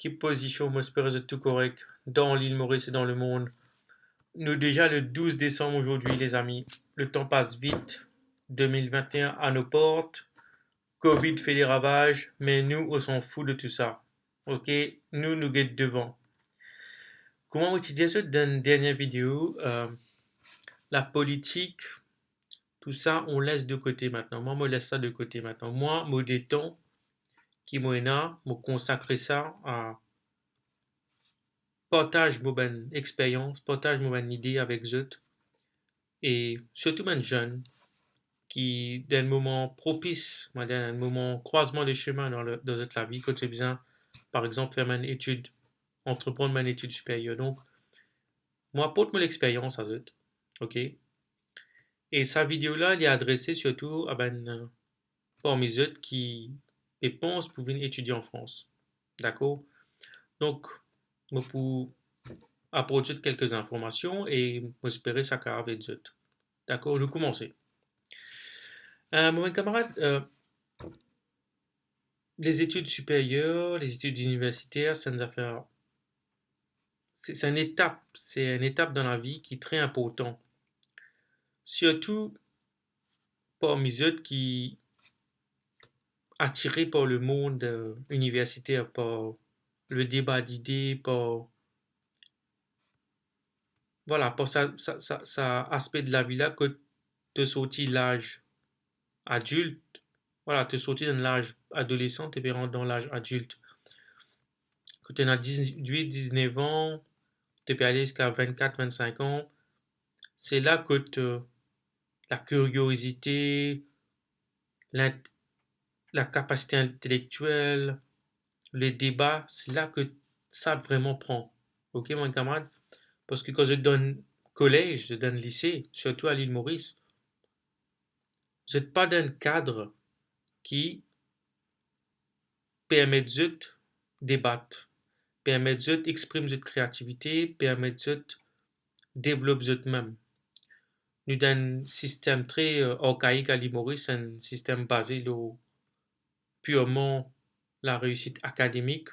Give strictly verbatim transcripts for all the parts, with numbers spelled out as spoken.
Ki pozision? Mo espere zot tou korek dan Lil Moris e dan lemond. Nou deza le douz desam azordi, lezami. Letan pas vit. De mil vinte e enn a nos port. Covid fer de ravaz, me nou, on s'en fout de tou sa. Ok? Nou, nou get devan. Kouma mo ti dir zot dan dernie video, eh, lapolitik, tou sa, on les de kote aster. Mwa, mo les sa de kote aster. Mwa, mo letan ki mo ena, mo konsakre sa a partaz mo bann experyans, partaz mo bann lide avek zot, e sirtou bann zenn ki dan enn moman propis, mo dir enn moman krwazman de semin dan le, dan zot lavi, kot zot bizin, par exanp, fer bann etid, antreprann bann etid siperyer. Donk, mo aport mo lexperyans a zot, ok? E sa video la, li adrese sirtou a bann, eh, parmi zot ki pe pans pou vinn etidie an Frans. Dakor? Donk, mo pou aport zot kelke zinformasion e mo espere sa kapav ed zot. Dakor, nou koumanse. Eh, mo bann kamarad, eh, les études supérieures, les études universitaires, se enn zafer, se, se enn etap, se enn etap dan lavi ki tre inportan. Sirtou parmi zot ki atire par lemond, eh, universitaire, par le deba dide, par, vwala, par sa, sa, sa, sa aspe de lavi la, kot to sorti laz adilt, vwala, to sorti dan laz adolesan, to pe rant dan laz adilt. Kot to ena dizuit, diznef an, to pe ale ziska vennkat, vennsink an, se la kot, eh, lakiriozite, lint-, lakapasite intelektiel, le deba, se la ki sa vreman pran. Ok, mo bann kamarad? Parski kan zot dan kolez, zot dan lise, sirtou a Lil Moris, zot pa dan enn kad ki permet zot debat, permet zot exprim zot kreativite, permet zot devlop zot mem. Nou dan enn sistem tre, eh, arkaik a Lil Moris, enn sistem baze lor pirman larewisit akademik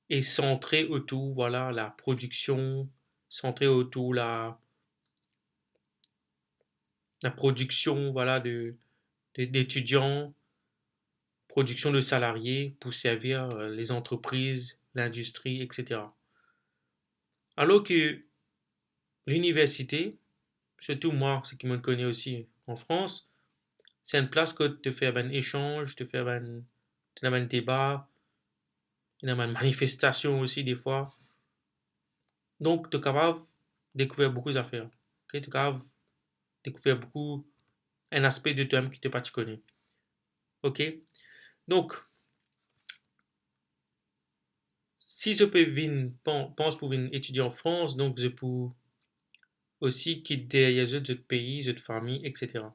e santre otour, vwala, laprodiksion, santre otour la, laprodiksion, vwala, de, de, d'etidian, prodiksion de salarie pou servi, eh, lezantrepriz, lindistri, et cetera. Alor ki liniversite, sirtou mwa, seki mo kone osi an Frans, se enn plas kot to fer bann esanz, to fer bann, to ena bann deba, ena bann manifestasion osi defwa. Donk, to kapav dekouver boukou zafer. Ok? To kapav dekouver boukou, enn aspe de twamem ki to pa ti kone. Ok? Donk, si zot pe vinn, pan-, pans pou vinn etidie an Frans, donk zot pou osi kit deryer zot, zot pei, zot fami, et cetera.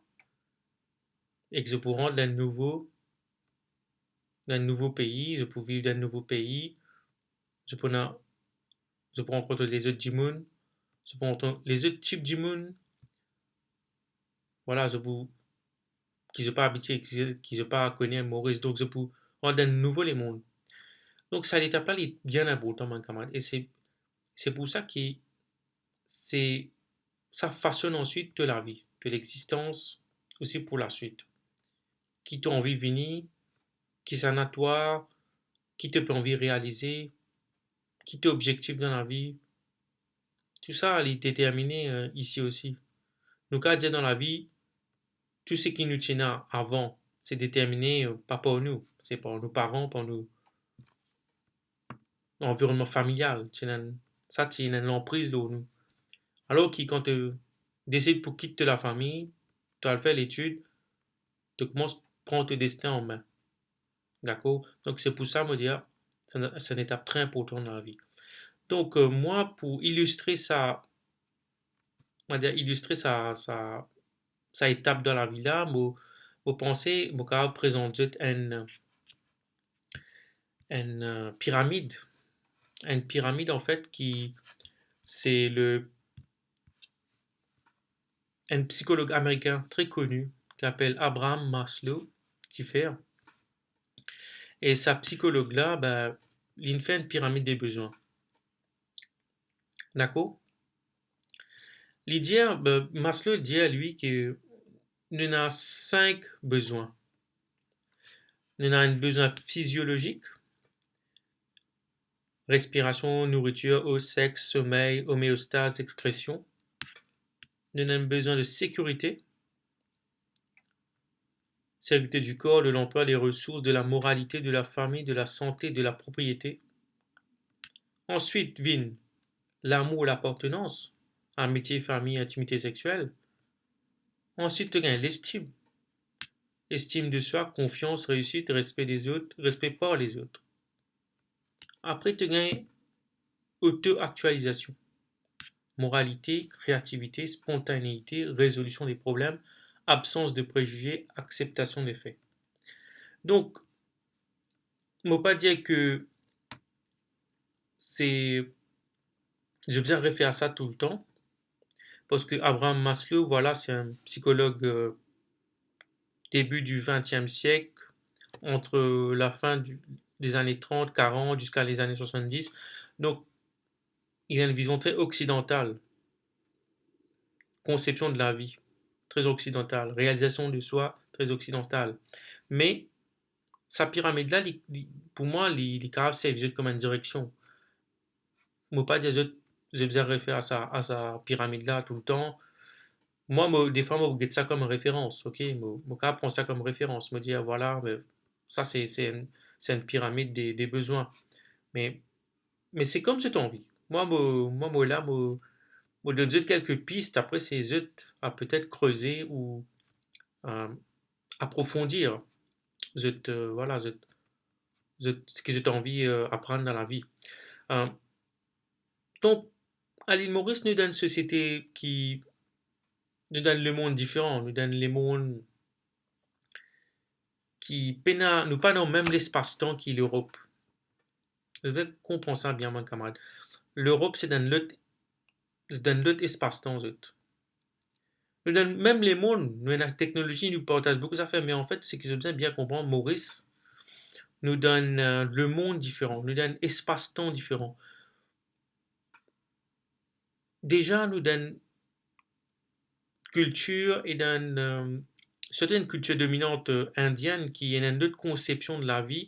Ek zot pou rant dan enn nouvo, dan enn nouvo pei, zot pou viv dan enn nouvo pei, zot pou ena, zot pou rankontre lezot dimoun, zot pou rankontre lezot tip dimoun, vwala, zot pou, ki zot pa abitie, ki zot, ki zot pa kone Moris, donk zot pou rant dan enn nouvo lemond. Donk sa letap la, li bien inportan, bann kamarad, e se, se pou sa ki se, sa fasionn answit to lavi, to lexistans, osi pou laswit. Ki to anvi vini, kisannla twa, ki to pe anvi realize, ki to obzektif dan lavi, tou sa, li determine, eh, isi osi. Nou kapav dir dan lavi, tou seki nou ti ena avan, se determine, eh, pa par nou, se par nou paran, par nou lanvironnman familial, ti ena enn, sa ti ena enn lanpriz lor nou. Alor ki kan to desid pou kit to lafami, to al fer letid, to koumans pran to destin an me. Dakor? Donk, se pou sa, mo dir, se enn, se enn etap tre inportan dan lavi. Donk, eh, mwa, pou ilistre sa, mo dir, ilistre sa, sa, sa etap dan lavi la, mo, mo panse, mo kapav prezant zot enn, enn, eh, piramid. Enn piramid, anfet, ki, se le, enn psikolog amerikin tre koni, ki apel Abraham Maslow, ti fer. E sa psikolog la, be, li inn fer enn piramid de bezwin. Dakor? Li dir, be, Maslow dir, li, ki nou ena sink bezwin. Nou ena enn bezwin fiziolozik, respirasion, nouritir, o-, sex, somey, omeostaz, exkresion. Nou ena enn bezwin de sekirite, sécurité du corps, de l'emploi, des ressources, de la moralité, de la famille, de la santé, de la propriété. Answit vinn lamour, lapartenans, amitie, fami, intimite sexiel. Answit, to gagn lestim, estim de swa, konfians, reisit, respe dezot, respe par lezot. Apre, to gagn oto-aktializasion, moralite, kreativite, spontaneite, rezolision de problem, absans de prezize, akseptasion de fe. Donk, mo pa dir ke se, zot bizin refer sa toultan, parski Abraham Maslow, vwala, se enn psikolog, euh, début du vingtième siècle, entre la fin du, des années trente, quarante, jusqu'à les années soixante-dix. Donk, li ena enn vizion tre oksidantal, konsepsion de lavi tre oksidantal, realizasion de swa tre oksidantal. Me sa piramid la, li, li, pou mwa, li, li kapav servi zot kom enn direksion. Mo pa dir zot, zot bizin refer a sa, a sa piramid la toultan. Mwa, mo, defwa, mo get sa kom referans, ok? Mo, mo kapav pran sa kom referans. Mo dir, vwala, me sa, se, se enn, se enn piramid de, de bezwin. Me, me se kom zot anvi. Mwa, mo, mwa, mo la, mo, mo donn zot kelke pis, apre, se zot a petet kreze ou, euh, aprofondir zot, euh, vwala, zot, zot, seki zot anvi, euh, aprann dan lavi. Euh, donk, a Lil Moris, nou dan enn sosiete ki, nou dan enn lemond diferan, nou dan enn lemond ki pena, nou pa dan mem lespas-tan ki Lerop. Zot konpran sa bien, bann kamarad. Lerop, se dan lot, se dan lot espas-tan, zot. Nou dan mem lemond, nou ena teknolozi, nou partaz boukou zafer, me anfet, seki zot bizin bien konpran, Moris, nou dan, euh, lemond diferan, nou dan espas-tan diferan. Deza, nou dan kiltir e dan, euh, sirtou enn kiltir dominant, euh, indienn ki ena enn lot konsepsion de lavi,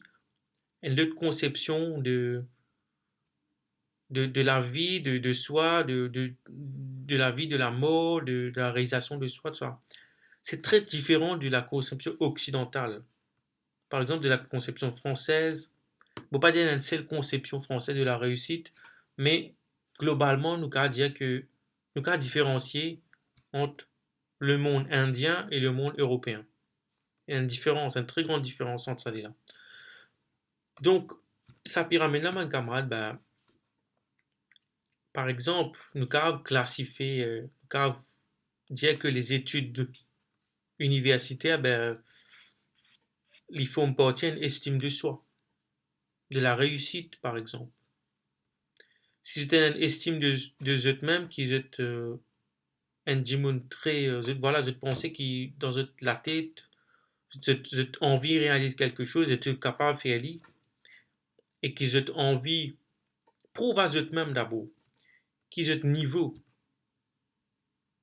enn lot konsepsion de, de, de lavi, de, de swa, de, de, de lavi, de lamor, de, de la realizasion de swa, tousala. Se tre diferan de la konsepsion oksidantal. Par exanp, de la konsepsion fransez. Mo pa dir ena enn sel konsepsion fransez de la reisit, me globalman, nou kapav dir ke, nou kapav diferansie ant lemond indien e lemond eropeen. Ena enn diferans, enn tre gran diferans ant sa de la. Donk, sa piramid la, bann kamarad, be, par exanp, nou kapav klasifie, euh, nou kapav dir ke lezetid iniversiter, be, li form parti enn estim de swa, de la reisit, par exanp. Si zot ena enn estim de, de zot mem, ki zot, euh, enn dimoun tre, euh, zot, vwala, zot panse ki dan zot latet, zot, zot anvi realiz kelke soz, zot kapav fer li, e ki zot anvi prouv a zot mem dabor ki zot nivo,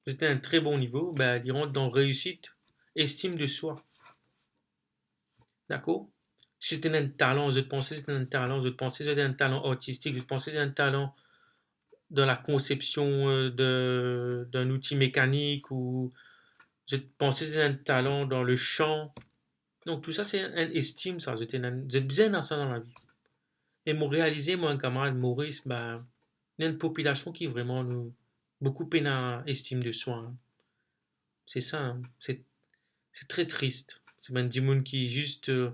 zot ena enn tre bon nivo, be, li rant dan reisit, estim de swa. Dakor? Si zot ena enn talan, zot panse zot ena enn talan, zot panse zot ena enn talan artistik, zot panse zot ena enn talan dan la konsepsion, euh, de, d'un outil mécanique, ou zot panse zot ena enn talan dan le shan. Donk, tousala se enn estim, sa, zot ena, zot bizin ena sa dan lavi. E mo realize, mwa, kamarad Moris, be, nou ena enn popilasion ki vreman, nou, boukou pena estim de swa. Se sa, se, se tre tris. Se bann dimoun ki zis, euh,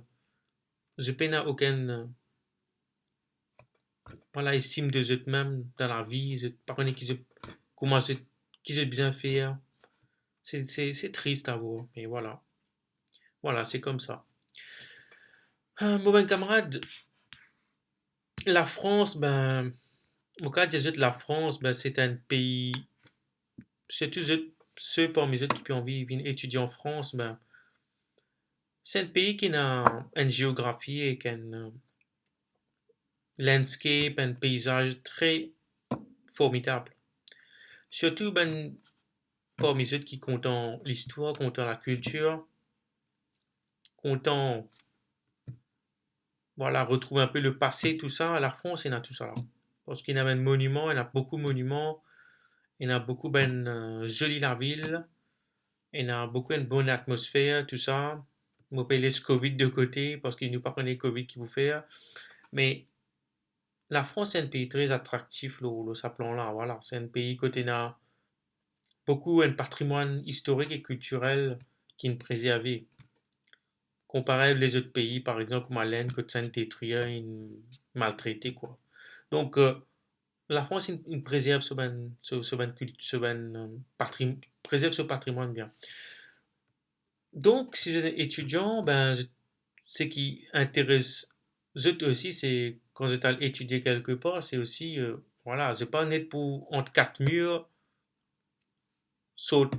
zot pena okenn, euh, vwala, estim de zot mem dan lavi, zot pa kone ki zot, kouma zot, ki zot bizin fer. Se, se, se tris a vwar, me vwala. Vwala, se koumsa. Ah, mo bann kamarad, Lafrans, be, mo kapav dir zot Lafrans, be, se enn pei, sirtou zot, se parmi zot ki pe anvi vinn etidie an Frans, be, se enn pei ki ena enn zeografi ek enn, euh, landscape, enn peyzaz tre formidab. Sirtou bann parmi zot ki kontan listwar, kontan lakiltir, kontan, vwala, retrouv inpe lepase, tousa, Lafrans ena tousa la. Parski ena bann moniman, ena boukou moniman, ena boukou bann, eh, zoli lavil, ena boukou enn bon atmosfer, tousa. Mo pe les Covid de kote, parski nou pa kone Covid ki pou fer. Me Lafrans se enn pei tre atraktif lor, lor sa plan la, vwala. Se enn pei kot ena boukou enn patrimwann istorik e kiltirel ki'nn prezerve. Konpare lezot pei, par exanp, kouma Lenn, kot sa inn detrir, inn maltrete, kwa. Donk, eh, Lafrans inn, inn prezerv so bann, so, so bann kilt-, so bann, eh, patrim-, prezerv so patrimwann bien. Donk, si zot ena etidian, be, zot, seki interes zot osi, se kan zot al etidie kelke par, se osi, eh, vwala, zot pa net pou ant kat mir, sort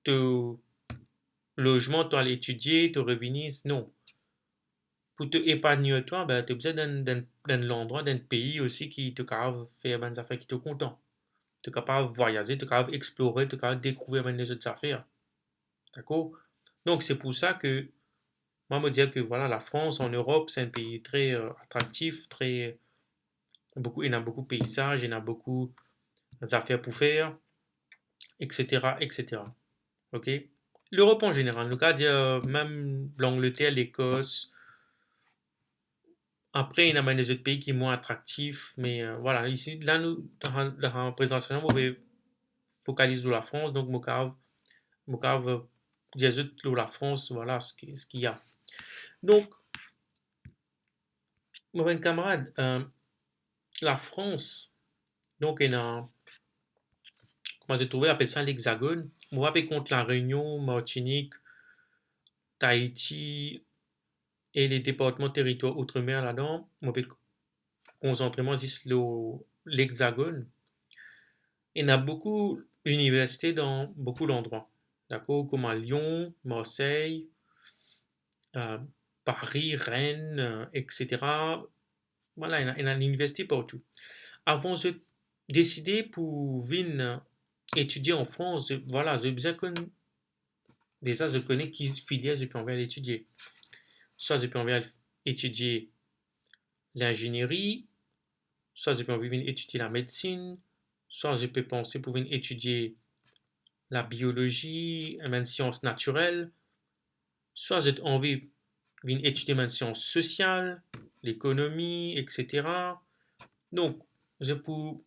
to lozman, to al etidie, to revini, non. Pou to epanwir twa, be, to bizin dan, dan, dan landrwa, dan pei osi ki to kapav fer bann zafer ki to kontan. To kapav vwayaze, to kapav explore, to kapav dekouvrir bann lezot zafer. Dakor? Donk, se pou sa ke mwa, mo dir ke, vwala, Lafrans, an Erop, se enn pei tre, eh, atraktif, tre, boukou, ena boukou peyzaz, ena boukou zafer pou fer, et cetera, et cetera. Ok? Lerop an zeneral, nou kapav dir, eh, mem Langleter, Lekos, apre, ena bann lezot pei ki mwin atraktif, me, eh, vwala, isi, la, nou, dan, dan prezantasion, mo pe fokaliz lor Lafrans, donk mo kapav, mo kapav, eh, dir zot lor Lafrans, vwala, seki, seki ena. Donk, mo bann kamarad, eh, Lafrans, donk, ena, kouma zot trouve, apel sa Lexagonn. Mo pa pe kont La Reynion, Martinik, Tahiti, e le departman teritwar outremer ladan, mo pe konsantre mwa zis lor Lexagonn. Ena boukou liniversite dan boukou landrwa, dakor, kouma Lyon, Marsey, eh, Pari, Renn, eh, et cetera. Vwala, ena, ena liniversite partou. Avan zot deside pou vinn, eh, etidie an Frans, zot, vwala, zot bizin konn, deza zot kone ki filier zot pe anvi al etidie. Swa zot pe anvi al etidie linzenieri, swa zot pe anvi vinn etidie lamedsin, swa zot pe panse pou vinn etidie labiolozi, bann sians natirel, swa zot anvi vinn etidie bann sians sosial, lekonomi, et cetera. Donk, zot pou,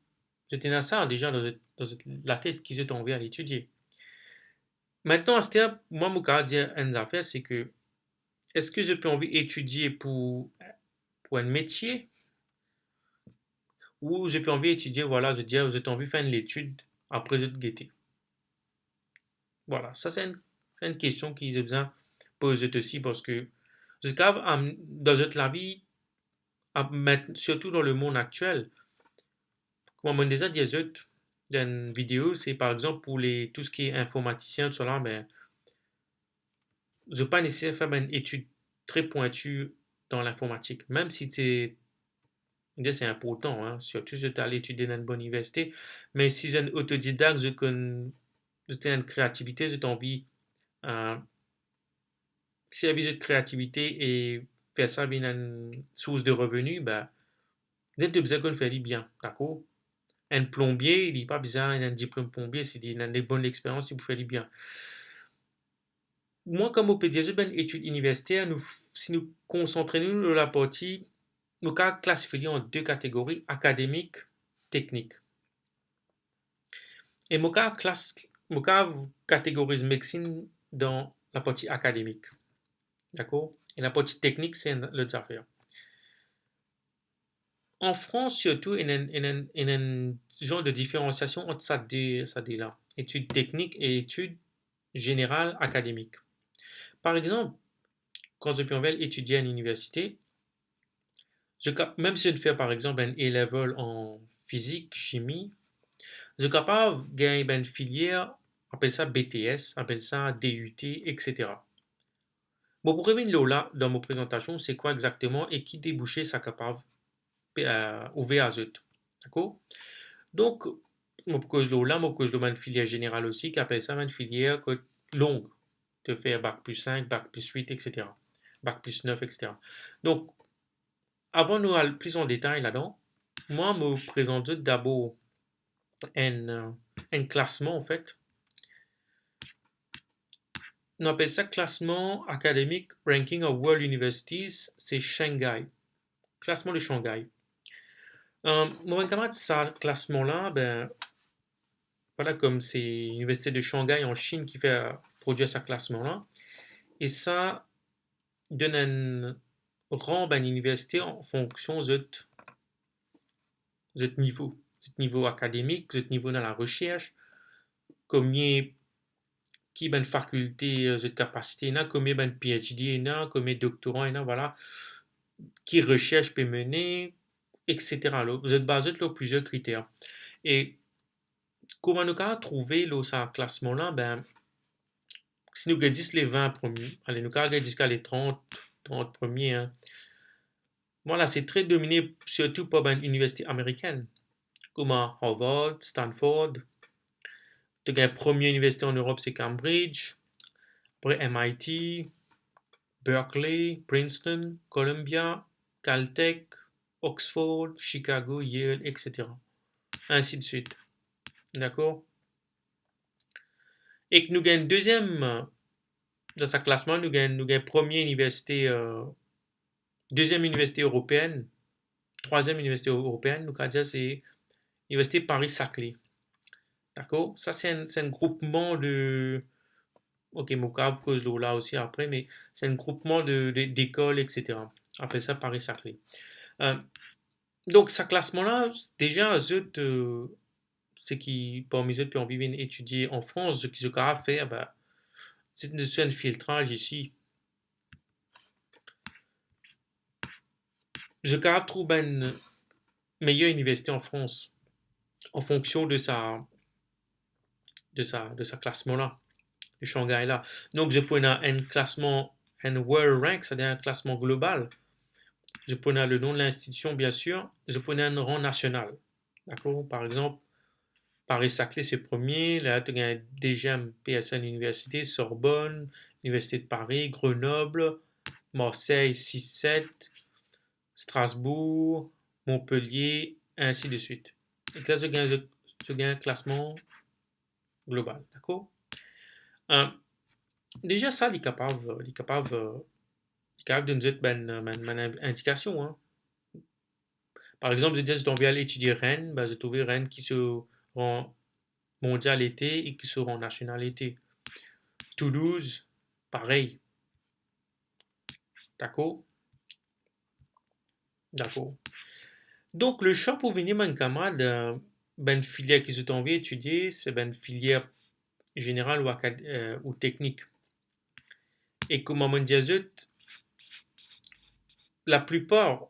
zot ena sa deza dan zot, dan zot latet ki zot anvi al etidie. Aster, mwa, mo kapav dir enn zafer, se ke, eski zot pe anvi etidie pou, pou enn metie, ou zot pe anvi etidie, vwala, zot dir, zot anvi fer enn letid, apre zot gete. Vwala, sa se enn, enn kestion ki zot bizin poz zot osi, parski zot kapav, am, dan zot lavi, ap met, sirtou dan lemond aktiel, kouma mo'nn deza dir zot dan video, se par exanp pou le, tou seki informatisien, tousala, be, zot pa neseser fer bann etid tre pwinti dan linformatik, mem si se, se inportan, en, sirtou si zot al etidie dan enn bon liniversite, me si zot enn otodidak, zot konn, zot ena enn kreativite, zot anvi, eh, servi zot kreativite e fer sa vinn enn sours de reveni, be, zot bizin konn fer li bien, dakor? Enn plonbie, li pa bizin enn diplom plonbie, si li ena enn bonn lexperyans, li pou fer li bien. Mwa, kouma mo pe dir zot bann etid iniversiter, nou, si nou konsantre nou lor laparti, nou kapav klasifie li an de kategori, akademik, teknik. E mo kapav klas, mo kapav kategoriz medsin dan laparti akademik. Dakor? E laparti teknik, se enn lot zafer. An Frans, sirtou, ena enn, ena enn, ena enn zar de diferansiasion ant sa de, sa de la, etid teknik e etid zeneral akademik. Par exanp, kan zot pe anvi al etidie enn liniversite, zot kap-, mem si zot fer, par exanp, enn A-level an fizik, simi, zot kapav gagn bann filier, apel sa B T S, apel sa D U T, et cetera. Mo pou revinn lor la dan mo prezantasion, se kwa exakteman e ki debouse sa kapav pe-, eh, ouver a zot. Dakor? Donk, mo pou koz lor la, mo pou koz lor bann filier zeneral osi, ki apel sa bann filier kot long. To fer bac plus cinq, bac plus huit, et cetera. Bac plus neuf, et cetera. Donk, avan nou al plis an detay ladan, mwa, mo prezant zot dabor enn, eh, enn klasman, anfet. Nou apel sa klasman akademik, Ranking of World Universities, se Shanghai. Klasman de Shanghai. Eh, mo bann kamarad, sa klasman la, be, vwala, kom se Liniversite de Shanghai an Sinn ki fer, prodwir sa klasman la. E sa donn enn ran bann liniversite an fonksion zot, zot nivo, zot nivo akademik, zot nivo dan laresers, komie, ki bann fakilte, eh, zot kapasite ena, komie bann PhD ena, komie doktoran ena, vwala, ki resers pe mene, et cetera. Alor, zot baz zot lor plizier kriter. E kouma nou kapav trouve lor sa klasman la, be, si nou gagn zis le vin premie, ale, nou kapav gagn ziska le trant, trant premie, hein. Vwala, se tre domine sirtou par bann liniversite amerikenn, kouma Harvard, Stanford. To gagn premie liniversite an Erop, se Cambridge, apre MIT, Berkeley, Princeton, Columbia, Caltech, Oxford, Chicago, Yale, et cetera. Ainsi de suite. Dakor? Ek nou gagn deziem, dan sa klasman, nou gagn, nou gagn premie liniversite, eh, deziem liniversite eropeen, trwaziem liniversite eropeen, nou kapav dir se Liniversite Paris-Saclay. Dakor? Sa se enn, se enn groupman de, ok, mo kapav koz lor la osi apre, me se enn groupman de, de, lekol, et cetera. Apel sa Paris-Saclay. Eh, donk, sa klasman la, deza, zot, eh, seki parmi zot pe anvi vinn etidie an Frans, seki zot kapav fer, be, se, se enn filtraz isi. Zot kapav trouv bann meyer liniversite an Frans, an fonksion de sa, de sa, de sa klasman la, de Shanghai la. Donk, zot pou ena enn klasman, enn world rank, setadir enn klasman global. Zot pou ena le nom de linstitision, bien sir, zot pou ena enn ran nasional. Dakor? Par exanp, Paris-Saclay se premie, la to gagn deziem P S L Université, Sorbonne, Université de Paris, Grenoble, Marseille, sis, set, Strasbourg, Montpellier, ainsi de suite. Ek la, zot gagn, zot, zot gagn klasman global, dakor? Eh, deza sa, li kapav, li kapav, li kapav donn zot bann, bann, bann indikasion, hein. Par exanp, zot dir zot anvi al etidie Rennes, be, zot trouve Rennes ki so ran mondial ete e ki so ran nasional ete. Toulouse, parey. Dakor? Dakor. Donk, le swa pou vini, bann kamarad, eh, bann filier ki zot anvi etidie, se bann filier zeneral ou akad-, eh, ou teknik. E kouma mo dir zot, laplipar,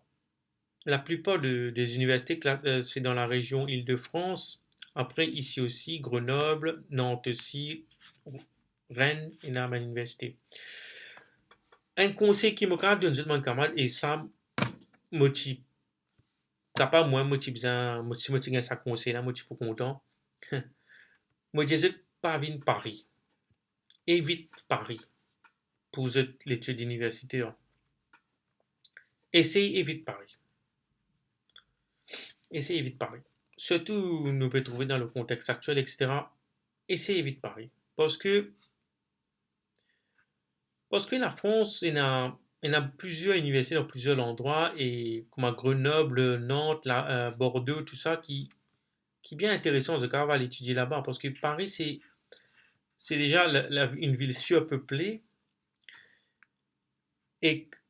laplipar de, de ziniversite, kla-, eh, se dan larezion Ile-de-France. Apre, isi osi, Grenoble, Nantes osi, Rennes, ena bann iniversite. Enn konsey ki mo kapav donn zot, bann kamarad, e sa, mo ti, kapav mwa, mo ti bizin, mo ti, mo ti gagn sa konsey la, mo ti pou kontan. Mo dir zot, pa vinn Paris. Evit Paris pou zot letid iniversiter. Esey evit Paris. Esey evit Paris. Sirtou nou pe trouve dan le kontex aktiel, et cetera. Esey evit Paris. Parski, parski Lafrans, ena, ena plizier iniversite dan plizier landrwa, e kouma Grenoble, Nantes, la, eh, Bordeaux, tou sa, ki, ki bien interesan, zot kapav al etidie laba, parski Paris, se, se deza la, la, enn vil sirpeple, ek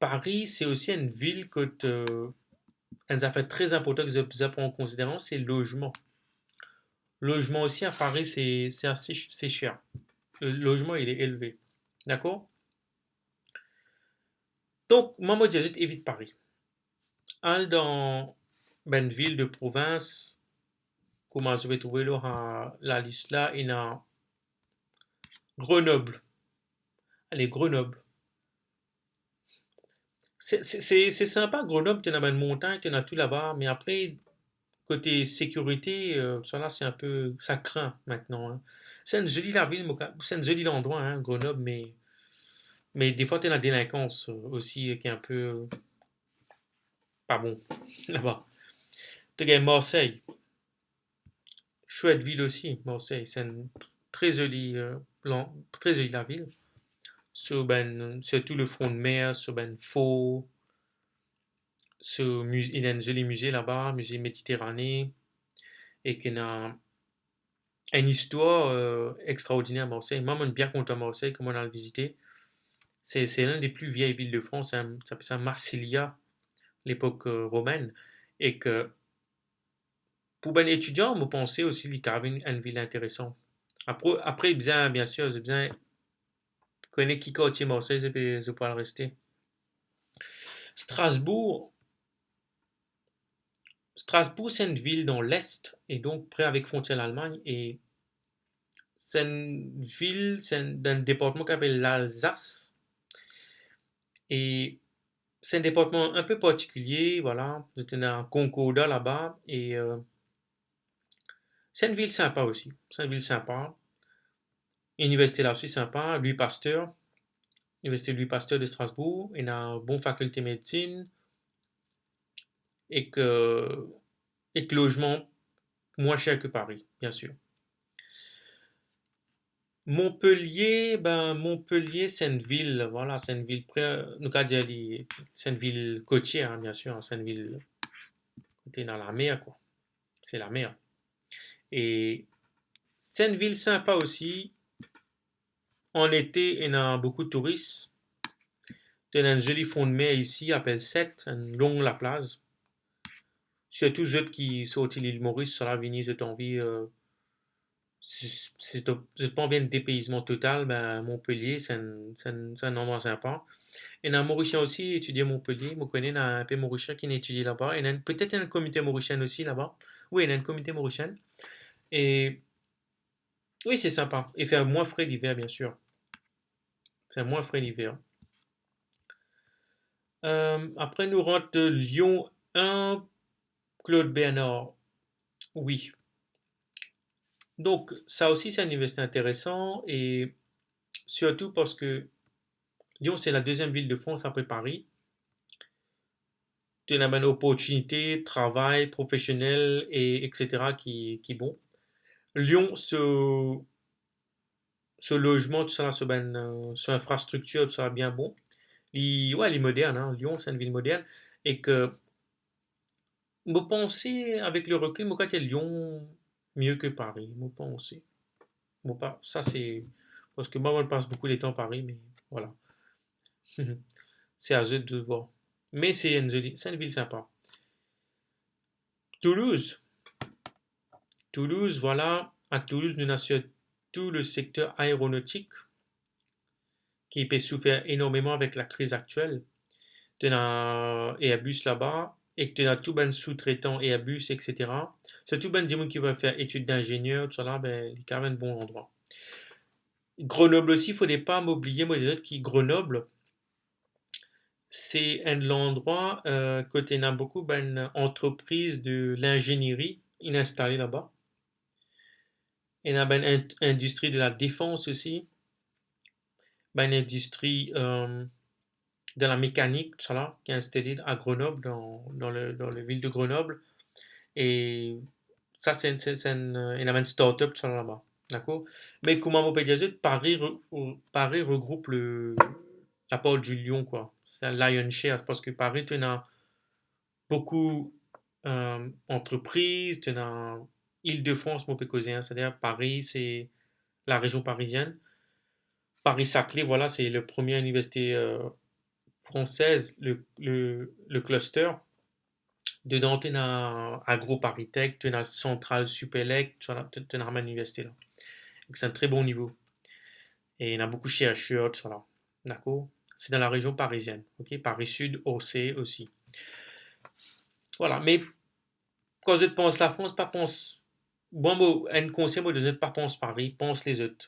Paris, se osi enn vil kot, eh, enn zafer tre inportan ki zot bizin pran an konsiderasyon, se lozman. Lozman osi a Paris, se, se ase, se ser. Le lozman, li elve. Dakor? Donk, mwa, mo dir zot evit Paris. Al dan bann vil de provins, kouma zot pe trouve lor, eh, lalis la, ena Grenoble. Ale, Grenoble. Se, se, se, se sinpa, Grenob, to ena bann montagn, to ena tou laba, me apre, kote sekirite, euh, sa la, se inpe, sa krin mintnan, hein. Se enn zoli lavil, mo ka-, se enn zoli landrwa, hein, Grenob, me, me defwa, to ena delinkans, euh, osi, ki inpe, euh, pa bon, laba. To gagn Marsey. Chwet vil osi, Marsey. Se enn tre zoli, euh, lan-, tre zoli lavil. So bann, sirtou le front de mer, so bann for, so miz-, ena enn zoli mize laba, mize Mediterane, ek ena enn istwar, euh, extraordiner Marsey. Mwa, mo'nn bien kontan Marsey, kan mo'nn al vizite. Se, se l'une des plus vieilles villes de France, hein. Sa apel sa Massilia, lepok, euh, romenn. Ek pou bann etidian, mo panse osi li kav enn, enn vil interesan. Apre, apre, bizin, biensir, bizin kone ki kartie Marsey zot pe, zot pou al reste. Strasbourg, Strasbourg, se enn vil dan lest, e donk pre avek frontier Lalmagn, e se enn vil, se enn, dan enn departman ki apel Lalzas. E se enn departman inpe partikilie, vwala. Zot ena Concordat laba, e, euh, se enn vil sinpa osi. Se enn vil sinpa. Iniversite la osi sinpa, Louis Pasteur. Iniversite Louis Pasteur de Strasbourg, ena bon fakilte medsin, ek, euh, ek lozman mwin ser ki Paris, biensir. Montpellier, ben, Montpellier, se enn vil, vwala, se enn vil pre, nou kav dir li, se enn vil kotie, hein, biensir, hein, se enn vil kote ena lamer, kwa. Se lamer. E se enn vil sinpa osi. An ete, ena boukou touris. To ena enn zoli front de mer isi, apel Sète, enn long laplaz. Sirtou zot ki sorti Lil Moris, sa la vini, zot anvi, euh, si, si to, zot pa anvi enn depeyzman total, ben, Montpellier, se enn, se enn, se enn landrwa sinpa. Ena Morisien osi etidie Montpellier, mo kone ena inpe Morisien ki inn etidie laba. Ena enn, petet ena enn kominote morisienn osi laba. Wi, ena enn kominote morisienn. E wi, se sinpa. E fer mwin fre liver, biensir. Fer mwin fre liver. Euh, apre, nou rant Lyon enn, Claude Bernard. Wi. Donk, sa osi, se enn iniversite interesan, e sirtou parski Lyon, se la deziem vil de Frans apre Pari. To ena bann oportinite travay profesionel, e, etsetera ki, ki bon. Lyon, so, so lozman, tousala, so bann, euh, so infrastriktir, tousala bien bon. Li, wi, li modern, hein, Lyon, se enn vil modern. E ki, mo panse, avek le rekil, mo kav dir Lyon mie ki Pari, mo panse. Mo pa, sa se, parski mwa, mo pas boukou letan Pari, me vwala. Se a zot de vwar. Me se enn zoli, se enn vil sinpa. Toulouse. Toulouse, vwala, a Toulouse, nou ena sirtou le sekter aeronotik ki pe soufer enormeman avek lakriz aktiel. To ena Airbus laba, e to ena tou bann soutretan Airbus, etsetera. Sirtou bann dimoun ki pe fer etid dingenier, tousala, ben, li kav enn bon landrwa. Grenoble osi, fode pa mo bliye, mo dir zot ki Grenoble, se enn landrwa, euh, kot ena boukou bann antrepriz de linzenieri inn instale laba. Ena bann in-, indistri de la defans osi. Bann indistri, euh, dan la mekanik, tousala, ki instale a Grenoble, dan, dan le, dan le vil de Grenoble. E sa, se, se, se enn, euh, ena bann start-up, tousala laba. Dakor? Me kouma mo pe dir zot, Pari re-, re-, Pari regroup le, lapar di Lyon, kwa. Se lion's share, parski Pari, to ena boukou, euh, antrepriz, to ena Ile-de-France, mo pe koze, hein, setadir Pari, se larezion parizienn. Paris-Saclay, vwala, se le premie iniversite, euh, fransez, le, le, le cluster. Dedan, to ena Agro Paris Tech, to ena Centrale Supélec, tousala, to, to ena bann iniversite la. Ek se enn tre bon nivo. E ena boukou chercher, tousala. Dakor? Se dan larezion parizienn, ok? Paris Sud, Orsay osi. Vwala, me kan zot pans Lafrans, pa pans, mwa, mo, enn konsey mo donn zot, pa pans Pari, pans lezot.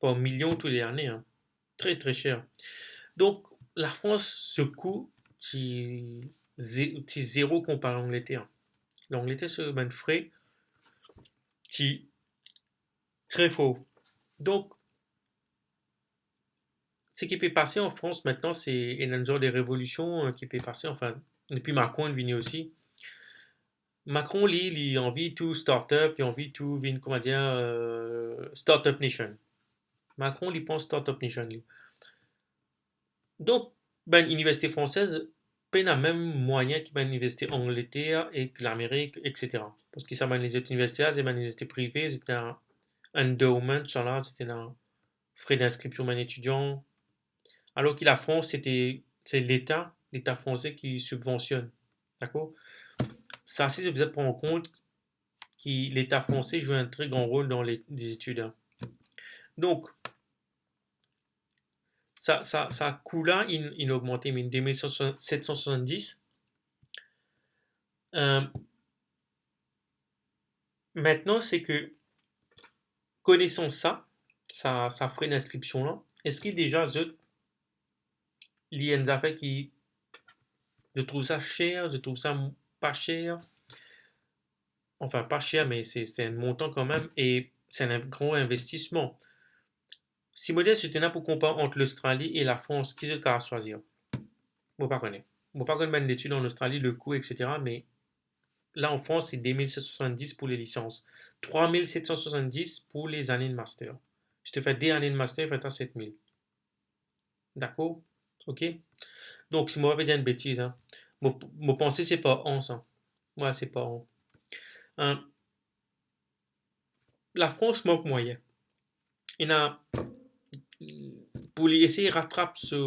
par milion tou le lane, hein. Tre, tre ser. Donk, Lafrans, so kou, ti ze-, ti zero konpare Langleter. Langleter, so bann fre, ti tre for. Donk, seki pe pase an Frans aster, se enn zor de revolision, euh, ki pe pase, anfin, depi Macron inn vini osi. Macron, li, li anvi tou startup, li anvi tou vinn, kouma dir, euh, startup nation. Macron, li pans startup nation, li. Donk, bann iniversite fransez pena mem mwayin ki bann iniversite Angleter ek Lamerik, et cetera. Parski sa bann lezot iniversite la, se bann iniversite prive, se ena endowment, sa la, se ena fre dinskripsion bann etidian. Alor ki Lafrans, se te, se Leta, Leta franse ki sibvansionn. Dakor? Sa si, zot bizin pran kont ki Leta franse zwe enn tre gran rol dan le, lezitid, hein. Donk, sa, sa, sa kou la, inn, inn ogmante, inn de mil set san swasanndis. Euh, aster, seki, konesan sa, sa, sa fre dinskripsion la, eski deza zot, li enn zafer ki, zot trouv sa ser, zot trouv sa pa ser? Anfin, pa ser, me se, se enn montan kanmem, e se enn gran investisman. Si mo dir zot ena pou konpar ant Lostrali e Lafrans, ki zot kapav swazir? Mo pa kone. Mo pa konn bann letid an Ostrali, le kou, et cetera, me la, an Frans, se de mil set san swasanndis pou le lisans, trwa mil set san swasanndis pou lezane de master. Si to fer de lane de master, fer ta set mil. Dakor? Ok? Donk, si mo pa pe dir enn betiz, hein, mo, mo panse se par an, sa. Wi, se par an. Hein, Lafrans mank mwayin. Ena, pou li esey ratrap so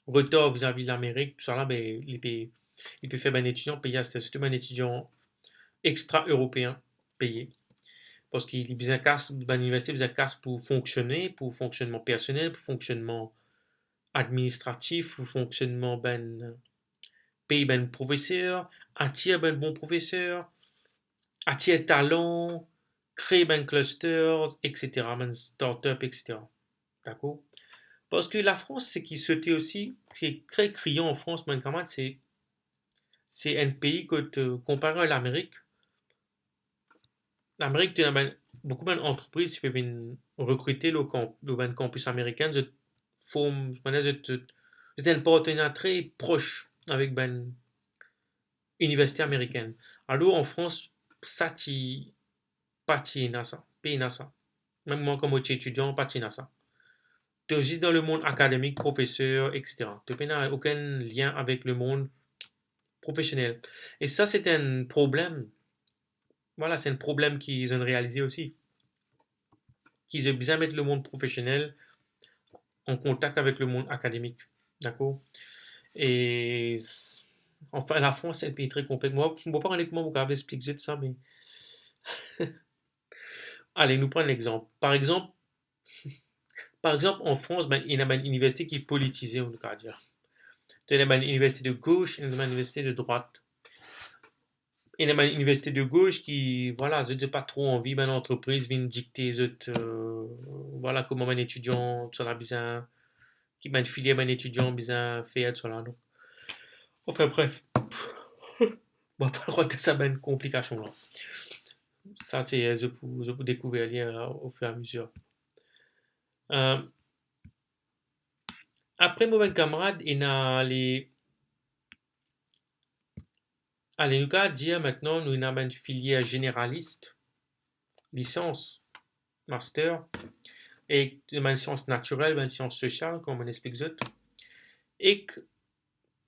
retar vizavi Lamerik, tousala, be, li pe, li pe fer bann etidian peye aster, sirtou bann etidian extra-eropeen peye. Parski li bizin kas, bann liniversite bizin kas pou fonksione, pou fonksionnman personel, pou fonksionnman administratif, pou fonksionnman bann, pey bann profeser, atir bann bon profeser, atir talan, kree bann clusters, et cetera, bann startup, et cetera. Dakor? Parski Lafrans, seki sote osi, seki tre kriyan an Frans, bann kamarad, se se enn pei kot, eh, konpare ar Lamerik, Lamerik, to ena bann, boukou bann antrepriz ki pe vinn rekrite lor kan-, lor bann kanpis amerikin, zot form, kouma dir, zot, zot, zot ena enn partenarya tre pros avek bann iniversite amerikin. Alor, an Frans, sa ti, pa ti ena sa, pena sa. Mem mwa, kouma mo ti etidian, pa ti ena sa. To zis dan lemond akademik, profeser, et cetera. To pena okenn lien avek lemond profesionel. E sa, se enn problem. Vwala, se enn problem ki zot inn realize osi. Ki zot bizin met lemond profesionel an kontak avek lemond akademik. Dakor? E s-, anfin, Lafrans, se enn pei tre konplex. Mwa, mo pa kone kouma mo kapav explik zot sa, me ale, nou pran enn lexanp. Par exanp, par exanp, an Frans, ben, ena bann iniversite ki politize, nou kapav dir. Ena bann iniversite de gos, ena bann iniversite de drwat. Ena bann iniversite de gos ki, vwala, zot, zot pa tro anvi bann antrepriz vinn dikte zot, eh, vwala, kouma bann etidian, tousala bizin, ki bann filier bann etidian bizin fer, tousala. Donk, anfin, bref, mo pa rant dan sa bann konplikasion la. Sa, se, eh, zot pou, zot pou dekouver li, eh, au fur et à mesure. Eh, apre, mo bann kamarad, ena le, ale, nou kapav dir aster, nou ena bann filier zeneralis, lisans, master, ek bann sians natirel, bann sians sosial, kouma mo explik zot. Ek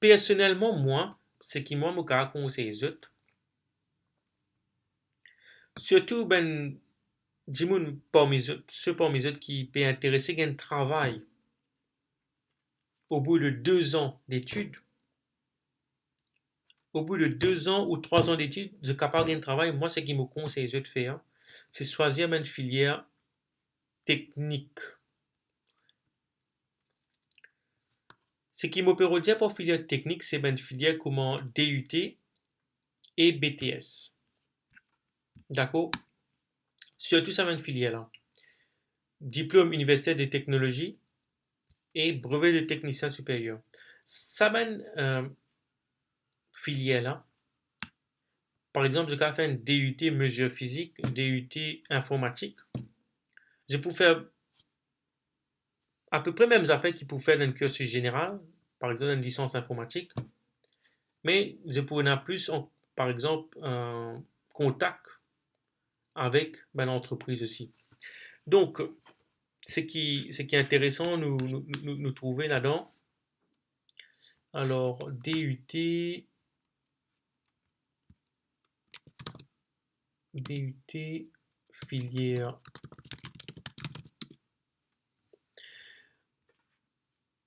personelman, mwa, seki mwa, mo kapav konsey zot, sirtou bann dimoun parmi zot, se parmi zot ki pe interese gagn travay au bout de deux ans d'études, au bout de deux ans ou trois ans d'études, zot kapav gagn travay, mwa, seki mo konsey zot fer, se swazir bann filier teknik. Seki mo pe rod dir par filier teknik, se bann filier kouma D U T e B T S. Dakor? Sirtou sa bann filier la. Diplom Universitaire de Technologie e Brevet de Technicien Supérieur. Sa bann, eh, filier la, par exanp, zot kapav fer enn D U T mesure physique, D U T informatik. Zot pou fer apepre mem zafer ki pou fer dan enn kirsis zeneral, par exanp, enn lisans informatik, me zot pou ena plis, an, par exanp, eh, kontak avek bann antrepriz osi. Donk, seki, seki interesan nou, nou, nou, nou trouve ladan. Alor, D U T, D U T, filier.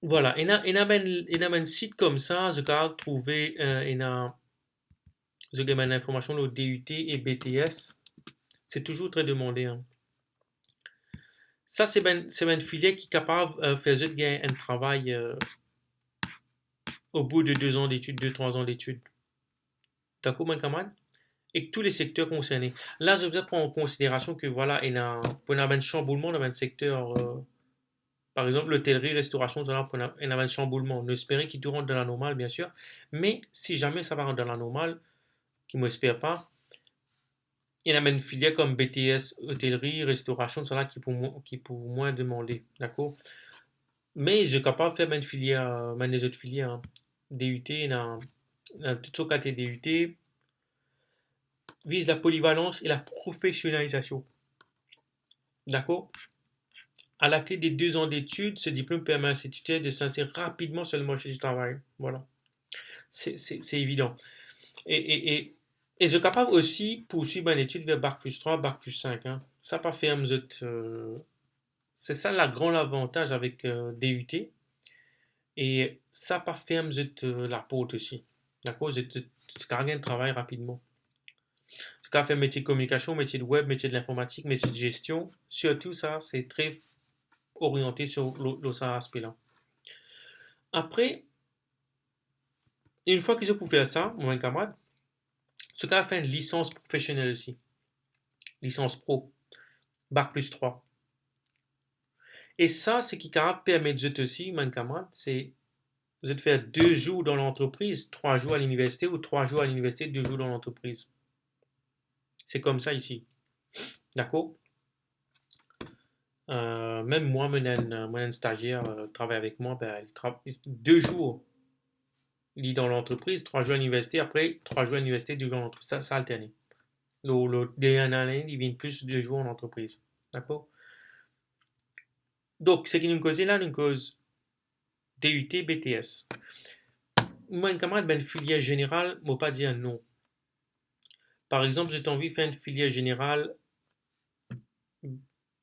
Vwala, ena, ena bann, ena bann sit koumsa, zot kapav trouve, eh, ena, zot gagn bann linformasion lor D U T e B T S. Se touzour tre demande, hein. Sa, se bann, se bann filier ki kapav, eh, fer zot gagn enn travay, eh, au bout de deux ans d'études, deux, trois ans d'études. Dakor, bann kamarad? Ek tou le sekter konserne. La, zot bizin pran an konsiderasion ke, vwala, ena, pou ena bann sanboulman dan bann sekter, eh, par exanp, lotelri, restorasion, tousala, pou ena, ena bann sanboulman. Nou espere ki tou rant dan lanormal, biensir. Me si zame sa pa rant dan lanormal, ki mo esper pa, ena bann filier kouma B T S, otelri, restorasion, tousala ki pou mwa, ki pou mwin demande, dakor? Me zot kapav fer bann filier, bann lezot filier, hein. D U T, ena, ena tou sort kalite D U T, vise la polyvalence et la professionnalisation. Dakor? À la clé des deux ans d'études, ce diplôme permet à l'instituteur de s'insérer rapidement sur le marché du travail. Voilà. C'est, c'est, c'est évident. E, e, e, e zot kapav osi pourswiv bann etid ver bac plus trois, bac plus cinq, hein. Sa pa ferm zot, euh, se sa lagran lavantaz avek, euh, D U T. E sa pa ferm zot, euh, laport osi. Dakor? Zot, zot, zot kapav gagn travay rapidman. Zot kapav fer metie kominikasion, metie web, metie linformatik, metie gestion. Sirtou sa, se tre oriante sir, lor, lor sa aspe la. Apre, enn fwa ki zot pou fer sa, mo bann kamarad, zot kapav fer enn lisans profesionel osi. Lisans pro. Bac plus trois. E sa, seki kapav permet zot osi, mo bann kamarad, se zot fer de zour dan lantrepriz, trwa zour a liniversite, ou trwa zour a liniversite, de zour dan lantrepriz. Se koumsa isi. Dakor? Euh, mem mwa, mo ena enn, mo ena enn stazier, euh, travay avek mwa, be, li tra-, de zour li dan lantrepriz, trwa zour liniversite, apre trwa zour liniversite, de zour lantrepriz. Sa, sa alterne. Lor, lor dernie lane, li vinn plis de zour lantrepriz. Dakor? Donk, seki nou koze la, nou koz D U T, B T S. Mo enn kamarad, bann filier zeneral, mo pa dir non. Par exanp, zot anvi fer enn filier zeneral,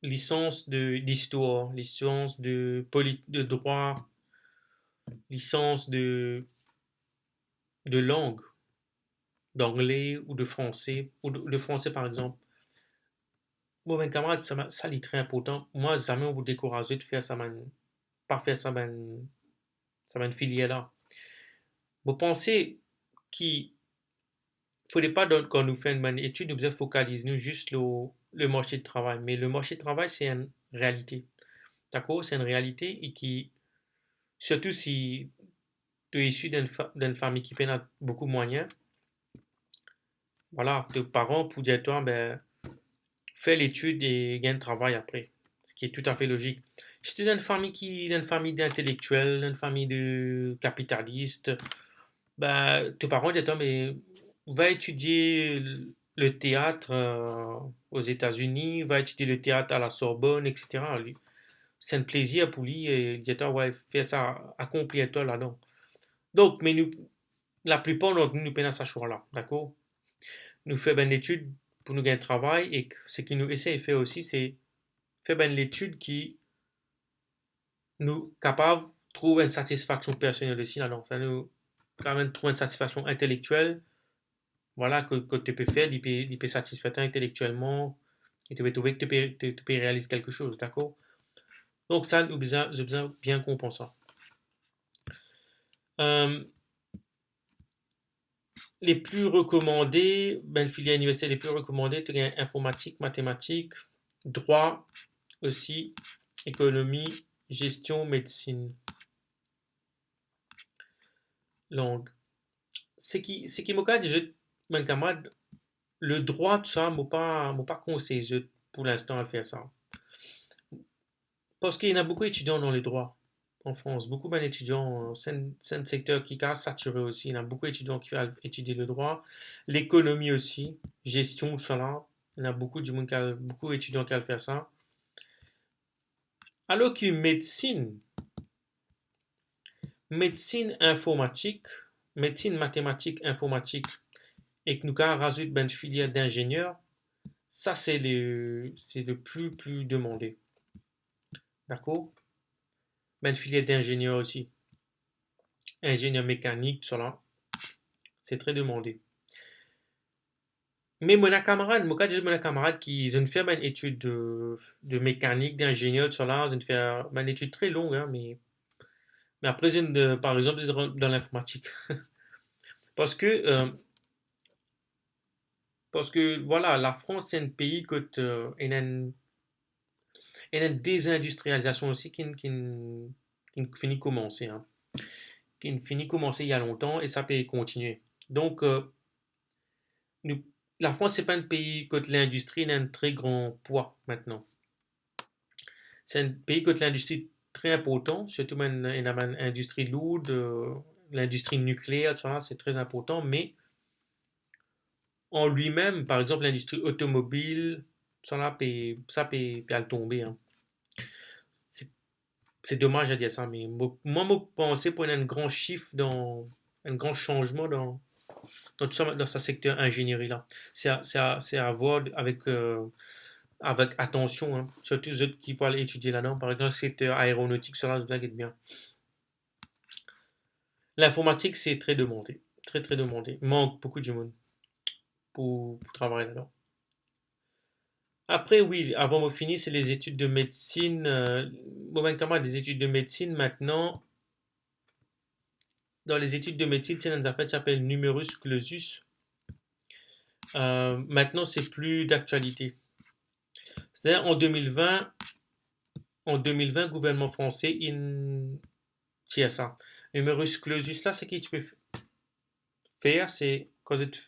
lisans de, d'istwar, lisans de poli-, de drwa, lisans de, de lang, d'angle ou de franse, ou de, de franse, par exanp. Bon, bann kamarad, sa, sa li tre inportan. Mwa, zame mo pou dekouraz zot fer sa bann, pa fer sa bann, sa bann filier la. Mo panse ki fode pa dan, kan nou fer enn bann etid, nou bizin fokaliz nou zis lor le marse travay. Me le marse travay, se enn realite. Dakor? Se enn realite e ki, sirtou si to isi dan enn fa-, dan enn fami ki pena boukou mwayin, vwala, to paran pou dir twa, be, fer letid e gagn travay apre, seki toutafe lozik. Si to dan enn fami ki, dan enn fami d'intelektiel, dan enn fami de kapitalis, be, to paran dir twa, me, va etidie le teat, euh, Ozetazini, va etidie le teat a la Sorbonne, et cetera. Li, se enn plezir pou li, e li dir twa, we, fer sa, akonplir twa ladan. Donk, me nou, laplipar dan nou, nou pena sa swa la, dakor? Nou fer bann letid pou nou gagn travay, e seki nou esey fer osi, se fer bann letid ki nou kapav trouv enn satisfaksion personel osi ladan. Sa nou kapav trouv enn satisfaksion intelektiel, vwala, ki, ki to pe fer, li pe, li pe satisfer twa intelektielman, e to pe trouve ki to pe, to, to pe realiz kelke soz, dakor? Donk sa, nou bizin, nou bizin bien konpran sa. Euh, le pli rekomande, bann filier iniversite le pli rekomande, to gagn informatik, matematik, drwa osi, ekonomi, zestion, medsinn. Lang. Seki, seki mo kapav dir zot, bann kamarad, le drwa, tou sa, mo pa, mo pa konsey zot pou linstan al fer sa. Parski ena boukou etidian dan le drwa an Frans. Boukou bann etidian, se enn, se enn sekter ki kapav satire osi. Ena boukou etidian ki al etidie le drwa. Lekonomi osi, zestion, tou sa la. Ena boukou dimoun ki al, boukou etidian ki al fer sa. Alor ki medsinn, medsinn, informatik, medsinn, matematik, informatik, ek nou kapav razout bann filier dingenier, sa se le, se le pli, pli demande. Dakor? Bann filier dingenier osi. Ingenier mekanik, tou sa la. Se tre demande. Me mo ena kamarad, mo kapav dir mo ena kamarad ki zot inn fer bann etid de, de mekanik, dingenier, tou sa la, zot inn fer bann etid tre long, hein, me, me apre zot inn, euh, par exanp, zot inn rant dan linformatik. Parski, euh, parski, vwala, Lafrans, se enn pei kot, euh, ena enn, ena enn dezindistrializasion osi ki, ki, ki fini koumanse, hein. Ki fini koumanse il y a lontan e sa pe kontinie. Donk, euh, nou, Lafrans, se pa enn pei kot lindistri ena enn tre gran pwa mintnan. Se enn pei kot lindistri tre inportan, sirtou bann, ena bann indistri lour, euh, lindistri nikleer, tou sa, se tre inportan, me an limem, par exanp, lindistri otomobil, sa la pe, sa pe, pe al tonbe, hein. Se, se domaz a dir sa, me mo, mwa, mo panse pou ena enn gran shift dan, enn gran sanzman dan, dan tou sa, dan sa sekter inzenieri la. Se a, se a, se a vwar avek, euh, avek atansion, hein. Sirtou zot ki pou al etidie ladan, par exanp, sekter aeronotik, sa la, zot get bien. Linformatik, se tre demande. Tre, tre demande. Mank boukou dimoun pou, pou travay ladan. Apre, wi, avan mo fini, se lezetid de medsinn. Euh, mo bann kamarad, lezetid de medsinn, mintnan, dan lezetid de medsinn, se ena enn zafer ki apel numerus clausus. Euh, mintnan, se pli daktialite. Setadir, an de mil vin, an de mil vin, gouvernman franse inn tir sa. Numerus clausus la, seki ti pe f-, fer, se kan zot,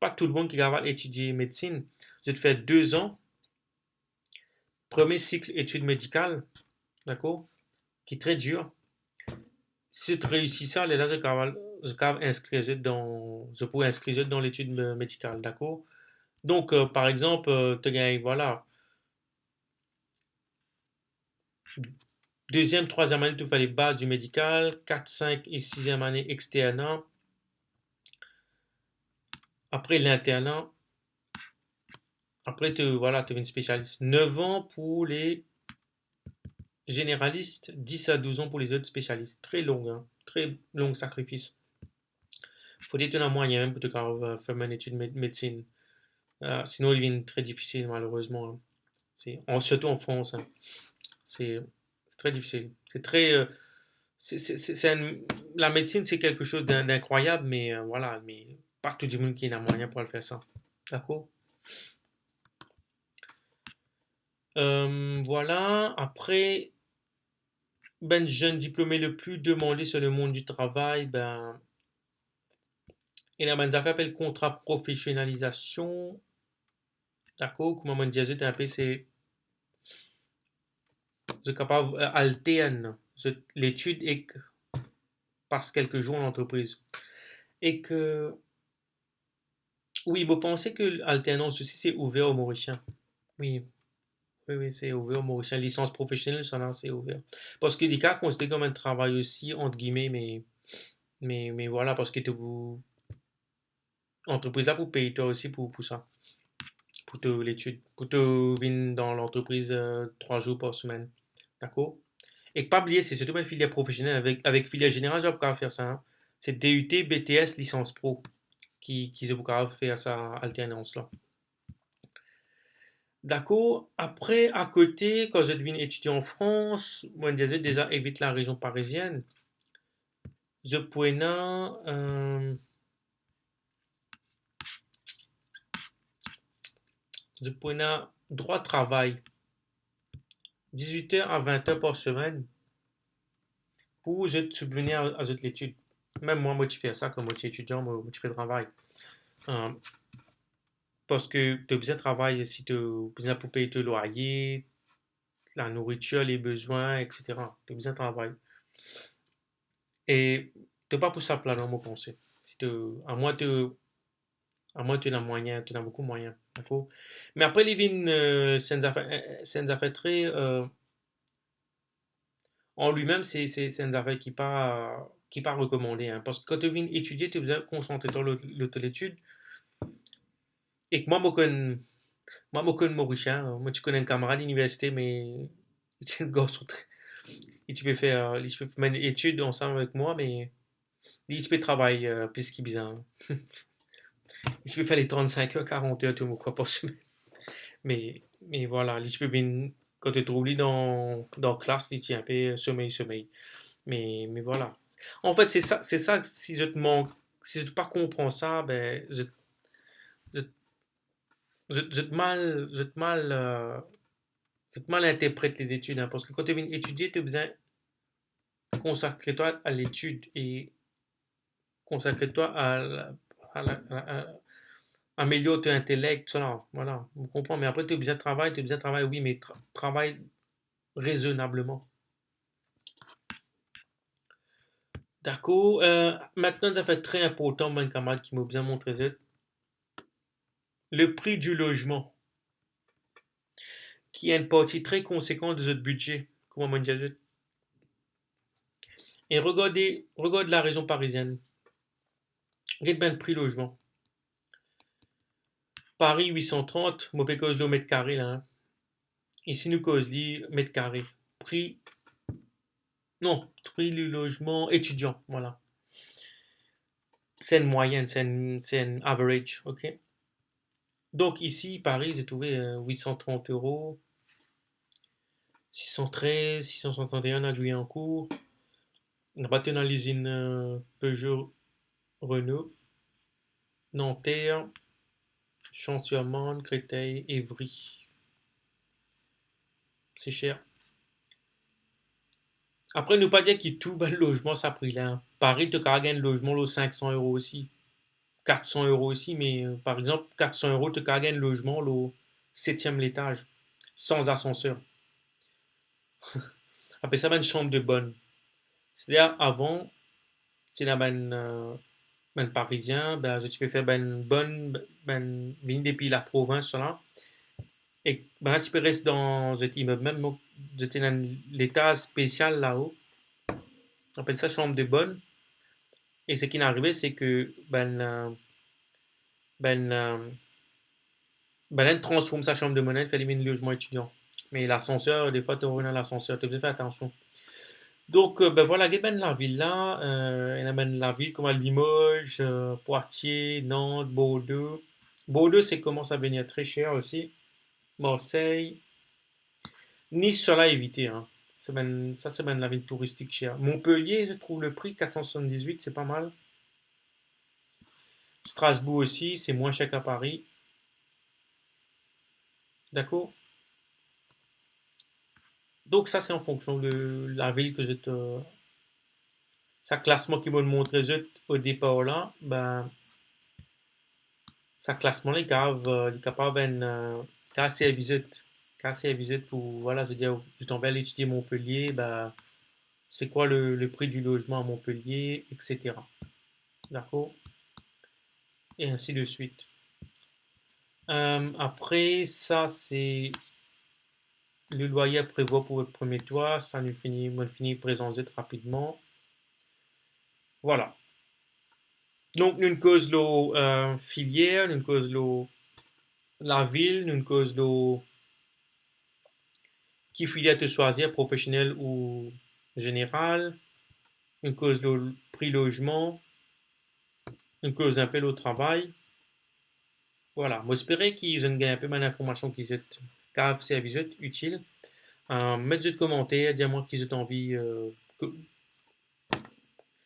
pa tou lemonn ki kapav etidie medsinn. Zot fer de zan, premie sik etid medikal, dakor, ki tre dir. Si zot reisi sa, lerla zot kapav, zot kapav inskrir zot dan, zot pou inskrir zot dan letid, euh, medikal, dakor? Donk, euh, par exanp, euh, to gagn, vwala, deziem, trwaziem ane, to fer les bases du médical, kat, sink e siziem ane externa. Apre linterna. Apre to, vwala, to vinn spesialis. Nef an pou les généralistes, dis a douz an pou lezot spesialis. Tre long, hein, tre long sakrifis. Fode to ena mwayin mem pou to kapav, euh, fer enn etid med-, medsinn. Euh, sinon, li vinn tre difisil, malerezman, hein. Se, an, sirtou an Frans, hein. Se, se tre difisil. Se tre, euh, se, se, se, se enn, lamedsinn, se kiksoz d'in-, d'inkrwayab, me, euh, vwala, me pa tou dimoun ki ena mwayin pou al fer sa. Dakor? Euh, vwala, apre, bann zenn diplome le pli demande sur le monde du travail, ben, ena bann zafer apel kontra profesionalizasion. Dakor? Kouma mo dir zot inpe, se, zot kapav, euh, altern zot letid ek pas kelke zour an lantrepriz. Ek, wi, mo panse ki alternans osi, se ouver o Morisien. Wi. Wi, wi, se ouver o Morisien. Lisans profesionel, sa la, se ouver. Parski li kapav konsidere kom enn travay osi, ant gime, me, me, me vwala, parski to, lantrepriz la pou pey twa osi pou, pou sa. Pou to letid. Pou to vinn dan lantrepriz, euh, trwa zour par semenn. Dakor? Ek pa bliye, se sirtou bann filier profesionel. Avek, avek filier zeneral, zot pa kapav fer sa, hein. Se D U T, B T S, lisans pro ki, ki zot pou kapav fer sa alternans la. Dakor, apre, akote, kan zot vinn etidie an Frans, mo dir zot deza evit larezion parizienn. Zot pou ena, euh, zot pou ena drwa travay dizwit er a vint er par semenn pou zot sibvenir a, a zot letid. Mem mwa, mo ti fer sa kan mo ti etidian, mo, mo ti pe travay. Euh, parski to bizin travay si to bizin pou pey to lwaye, lanouritir, le bezwin, et cetera. To bizin travay. E to pa pou sap ladan, mo panse. Si to, amwin to, amwin to ena mwayin, to ena boukou mwayin, dakor? Me apre, li vinn, euh, se enn zafer, euh, se enn zafer tre, euh, an limem, se, se, se enn zafer ki pa, ki pa rekomande, hein, parski kan to vinn etidie, to bizin konsantre twa lor, lor to letid. Ek mwa, mo konn, mwa, mo konn Morisien, mo ti konn enn kamarad liniversite, me li ti enn garson tre, li ti pe fer, li ti pe fer bann etid ansam avek mwa, me li ti pe travay, euh, plis ki bizin. Li ti pe fer le trant-sink er, karant er tou mo krwar par semenn. Me, me vwala, li ti pe vinn, kan to trouv li dan, dan klas, li ti inpe somey, somey. Me, me vwala. Anfet, se sa, se sa, si zot mank, si zot pa konpran sa, be, zot, zot, zot, zot mal, zot mal, euh, zot mal interpret les études, hein, parski kan to vinn etidie, to bizin konsakre twa a letid e konsakre twa a la, a la, a, a, amelior to intelek, sa la, vwala, ou konpran. Me apre, to bizin travay, to bizin travay, wi, me tra-, travay rezonableman. Dakor, euh, aster, zafer tre inportan, bann kamarad, ki mo bizin montre zot. Le prix du logement, ki enn parti tre konsekan de zot bidze, kouma mo dir zot. E regard, regard larezion parizienn. Get bann pri lozman. Pari, wit san trant, mo pe koz lor met kare la, hein. Isi, nou koz li met kare. Pri, non, pri lozman etidian, vwala. Se enn mwayenn, se enn, se enn average, ok? Donk isi, Pari, zot trouve, euh, wit san trant euro, sis san trez, sis san swasant-e-enn a Guyancourt. Laba to ena lizinn, euh, Peugeot, Renault, Nanterre, Champs-sur-Marne, Créteil, Évry. Se ser. Apre, nou pa dir ki tou bann lozman sa pri la, hein. Pari, to kav gagn lozman lor sink san euro osi, kat san euro osi, me, euh, par exanp, kat san euro, to kav gagn lozman lor setiem letaz, san asanser. Apel sa bann sanm de bonn. Setadir, avan, ti ena bann, euh, bann Parizien, ben, zot ti pe fer bann bonn, bann vini depi laprovins, sa la. E bann la ti pe res dan zot imob mem, donk zot ti ena enn letaz spesial lao. Apel sa sanm de bonn. E seki inn arive, se ke bann, euh, bann, euh, bann la inn transform sa sanm de bonn, fer li vinn lozman etidian. Me lasanser, defwa, to ena lasanser, to bizin fer atansion. Donk, euh, ben vwala, get bann lavil la, euh, ena bann lavil kouma Limoges, euh, Poitiers, Nantes, Bordeaux. Bordeaux, se koumans a vini tre ser osi. Marseille. Nice, sa la evite, hein. Se bann, sa se bann lavil touristik ser. Montpellier, je trouve le prix, quatre cent soixante-dix-huit, c'est pas mal. Strasbourg osi, se mwin ser ki Paris. Dakor? Donk sa, se an fonksion de lavil ki zot, euh, sa klasman ki mo'nn montre zot o depar la, ben, sa klasman la, li kav, euh, li kapav enn, euh, kav servi zot, kav servi zot pou, vwala, se dir, zot anvi al etidie Montpellier, ben, c'est quoi le, le prix du logement à Montpellier, et cetera. Dakor? Et ainsi de suite. Euh, apre, sa, se le loyer à prévoir pour votre premier toit. Sa, nou fini, mo'nn fini prezant zot rapidman. Vwala. Donk, nou'nn koz lor, euh, filier, nou'nn koz lor lavil, nou'nn koz lor ki filier to swazir, profesionel ou zeneral, nou'nn koz lor pri lozman, nou'nn koz enpe lor travay. Vwala, mo espere ki zot inn gagn enpe bann linformasion ki zot kav servi zot, itil. Euh, met zot komanter, dir mwa ki zot anvi, euh, ko-,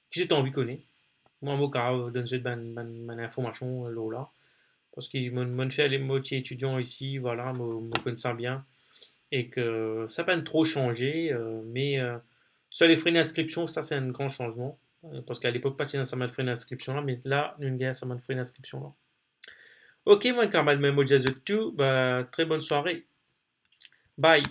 ki zot anvi kone. Mwa, mo kav donn zot bann, bann, bann linformasion, euh, lor la. Parski mo, mo'nn fer le, mo ti etidian isi, vwala, mo, mo konn sa bien. E ki sa pa'nn tro sanze, euh, me, euh, sir le fre d'inskripsion, sa se enn gran sanzman. Euh, parski a lepok, pa ti ena sa bann fre d'inskripsion la, me la, nou'nn gagn sa bann fre d'inskripsion la. Ok, mwa, kamarad, mo dir zot tou, ben, très bonne soirée. Bye.